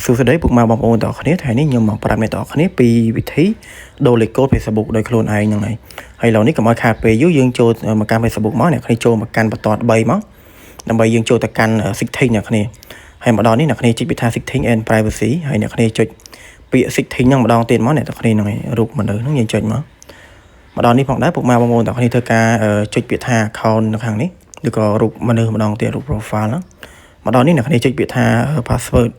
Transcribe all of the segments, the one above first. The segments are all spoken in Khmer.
សួស្តីពុកម៉ែបងប្អូនទាំងអស់គ្នា។ថ្ងៃនេះខ្ញុំមកប្រាប់អ្នកទាំងអស់គ្នាពីវិធីដូរលេខកូដ Facebook ដោយខ្លួនឯងហ្នឹងហើយហើយឥឡូវនេះកុំឲ្យខាតពេលយូរយើងចូលមកកាន់ Facebook មកអ្នកគ្នាចូលមកកាន់បន្ទាត់3មកដើម្បីយើងចូលទៅកាន់ setting អ្នកគ្នាហើយមកដល់នេះអ្នកគ្នាចុចពាក្យថា setting and privacy ហើយអ្នកគ្នាចុចពាក្យ setting ហ្នឹងម្ដងទៀតមកអ្នកទាំងគ្នាហ្នឹងហើយរូបមនុស្សហ្នឹងយើងចុចមកមកដល់នេះផងដែរពុកម៉ែបងប្អូនទាំងគ្នាធ្វើការចុចពាក្យថា account នៅខាងនេះឬក៏រូបមនុស្សម្ដងទៀតរូប profile ហ្នឹងមកដល់នេះអ្នកគ្នាចុចពាក្យថា password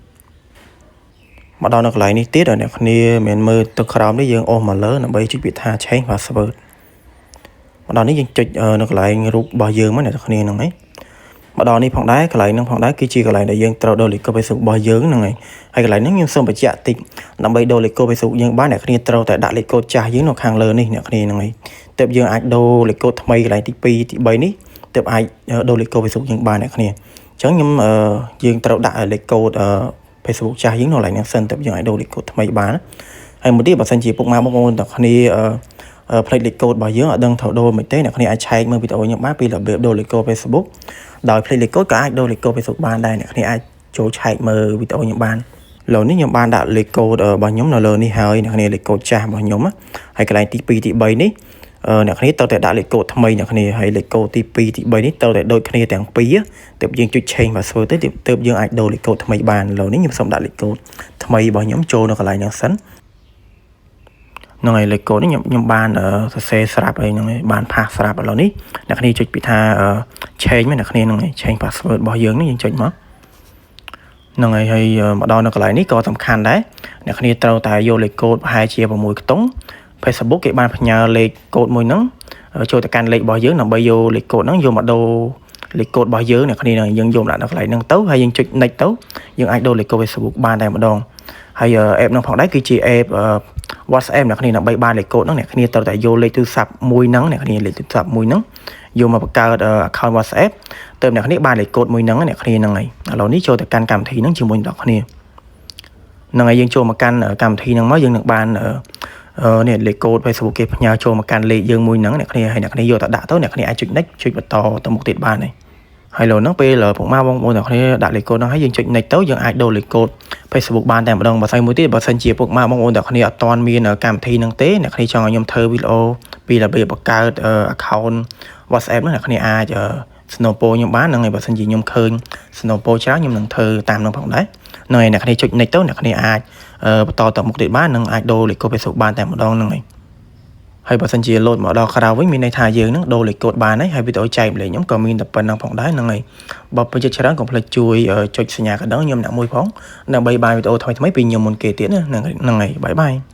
មកដល់នៅកន្លែងនេះទៀតអ្នកគ្នាមិនមើលទៅក្រោមនេះយើងអូសមកលើដើម្បីចុចពាក្យថា change password មកដល់នេះយើងចុចនៅកន្លែងរូបរបស់យើងមកអ្នកគ្នាហ្នឹងឯងមកដល់នេះផងដែរកន្លែងហ្នឹងផងដែរគឺជាកន្លែងដែលយើងត្រូវដូរលេខកូដ Facebook របស់យើងហ្នឹងហើយហើយកន្លែងហ្នឹងខ្ញុំសូមបញ្ជាក់តិចដើម្បីដូរលេខកូដ Facebook យើងបានអ្នកគ្នាត្រូវតែដាក់លេខកូដចាស់យើងនៅខាងលើនេះអ្នកគ្នាហ្នឹងហើយទើបយើងអាចដូរលេខកូដថ្មីកន្លែងទី2ទី3នេះទើបអាចដូរលេខកូដ Facebook យើងបានអ្នកគ្នាអញ្ចឹងខ្ញុំយើងត្រូវដាក់លេខកូដ Facebook ចាស់យើងនៅកន្លែងហ្នឹងសិនទើបយើងអាចដូរលេខកូដថ្មីបានហើយមួយទៀតបើសិនជាពុកម៉ែបងប្អូនទាំងគ្នាផ្លេចលេខកូដរបស់យើងអត់ដឹងត្រូវដូរមិនទេអ្នកគ្នាអាចឆែកមើលវីដេអូខ្ញុំបានពីរបៀបដូរលេខកូដ Facebook ដោយផ្លេចលេខកូដក៏អាចដូរលេខកូដ Facebook បានដែរអ្នកគ្នាអាចចូលឆែកមើលវីដេអូខ្ញុំបានឥឡូវនេះខ្ញុំបានដាក់លេខកូដរបស់ខ្ញុំនៅលើនេះហើយអ្នកគ្នាលេខកូដចាស់របស់ខ្ញុំហើយកន្លែងទី2ទី3នេះអ្នកគ្នាត្រូវតែដាក់លេខកូដថ្មីអ្នកគ្នាហើយលេខកូដទី2ទី3នេះត្រូវតែដូចគ្នាទាំងពីរទើបយើងចុច change password ទៅទើបយើងអាចដូរលេខកូដថ្មីបានឥឡូវនេះខ្ញុំសូមដាក់លេខកូដថ្មីរបស់ខ្ញុំចូលនៅកន្លែងហ្នឹងសិនហ្នឹងហើយលេខកូដនេះខ្ញុំខ្ញុំបានសរសេរស្រាប់អីហ្នឹងឯងបាន paste ស្រាប់ឥឡូវនេះអ្នកគ្នាចុចពីថា change មកអ្នកគ្នាហ្នឹងឯង change password របស់យើងនេះយើងចុចមកហ្នឹងហើយហើយមកដល់នៅកន្លែងនេះក៏សំខាន់ដែរអ្នកគ្នាត្រូវតែយកលេខកូដប្រហែលជា6ខ្ទង់ Facebook គេបានផ្ញើលេខកូដមួយហ្នឹងចូលទៅកាន់លេខរបស់យើងដើម្បីយកលេខកូដហ្នឹងយកមកដូរលេខកូដរបស់យើងអ្នកគ្នានឹងយើងយកមកដាក់នៅកន្លែងហ្នឹងទៅហើយយើងចុច next ទៅយើងអាចដូរលេខកូដ Facebook បានតែម្ដងហើយ app ហ្នឹងផងដែរគឺជា app WhatsApp អ្នកគ្នាដើម្បីបានលេខកូដហ្នឹងអ្នកគ្នាត្រូវតែយកលេខទូរស័ព្ទមួយហ្នឹងអ្នកគ្នាលេខទូរស័ព្ទមួយហ្នឹងយកមកបង្កើត account WhatsApp ទៅអ្នកគ្នាបានលេខកូដមួយហ្នឹងអ្នកគ្នាហ្នឹងហើយឥឡូវនេះចូលទៅកាន់កម្មវិធីហ្នឹងជាមួយអ្នកគ្នាហ្នឹងហើយយើងចូលមកកាន់កម្មវិធីហ្នឹងមកយើងនឹងបាននេះលេខកូដ Facebook គេផ្ញើចូលមកកាន់លេខយើងមួយហ្នឹងអ្នកគ្នាហើយអ្នកគ្នាយកទៅដាក់ទៅអ្នកគ្នាអាចចុច next ចុចបន្តទៅមុខទៀតបានហើយហើយលោហ្នឹងពេលពុកម៉ែបងប្អូនទាំងគ្នាដាក់លេខកូដហ្នឹងហើយយើងចុច next ទៅយើងអាចដូរលេខកូដ Facebook បានតែម្ដងបើស្អីមួយទៀតបើសិនជាពុកម៉ែបងប្អូនទាំងគ្នាអត់ទាន់មានកម្មវិធីហ្នឹងទេអ្នកគ្នាចង់ឲ្យខ្ញុំធ្វើវីដេអូពីរបៀបបង្កើត account WhatsApp ហ្នឹងអ្នកគ្នាអាចសំណូមពរខ្ញុំបានហ្នឹងហើយបើសិនជាខ្ញុំឃើញសំណូមពរច្រើនខ្ញុំនឹងធ្វើតាមនឹងផងដែរហ្នឹងហើយអ្នកគ្នាចុច next ទៅអ្នកគ្នាអាចបន្តទៅមុខទៀតបាននិងអាចដូរលេខកូដ Facebook បានតែម្ដងហ្នឹងហើយហើយបើសិនជាលោតមកដល់ក្រៅវិញមានន័យថាយើងនឹងដូរលេខកូដបានហើយហើយវីដេអូចែករំលែកខ្ញុំក៏មានតែប៉ុណ្ណឹងផងដែរហ្នឹងហើយបើពេញចិត្តច្រើនកុំភ្លេចជួយចុចសញ្ញាកណ្ដឹងខ្ញុំអ្នកមួយផងដើម្បីបានវីដេអូថ្មីៗពីខ្ញុំមុនគេទៀតណាហ្នឹងហើយ bye bye។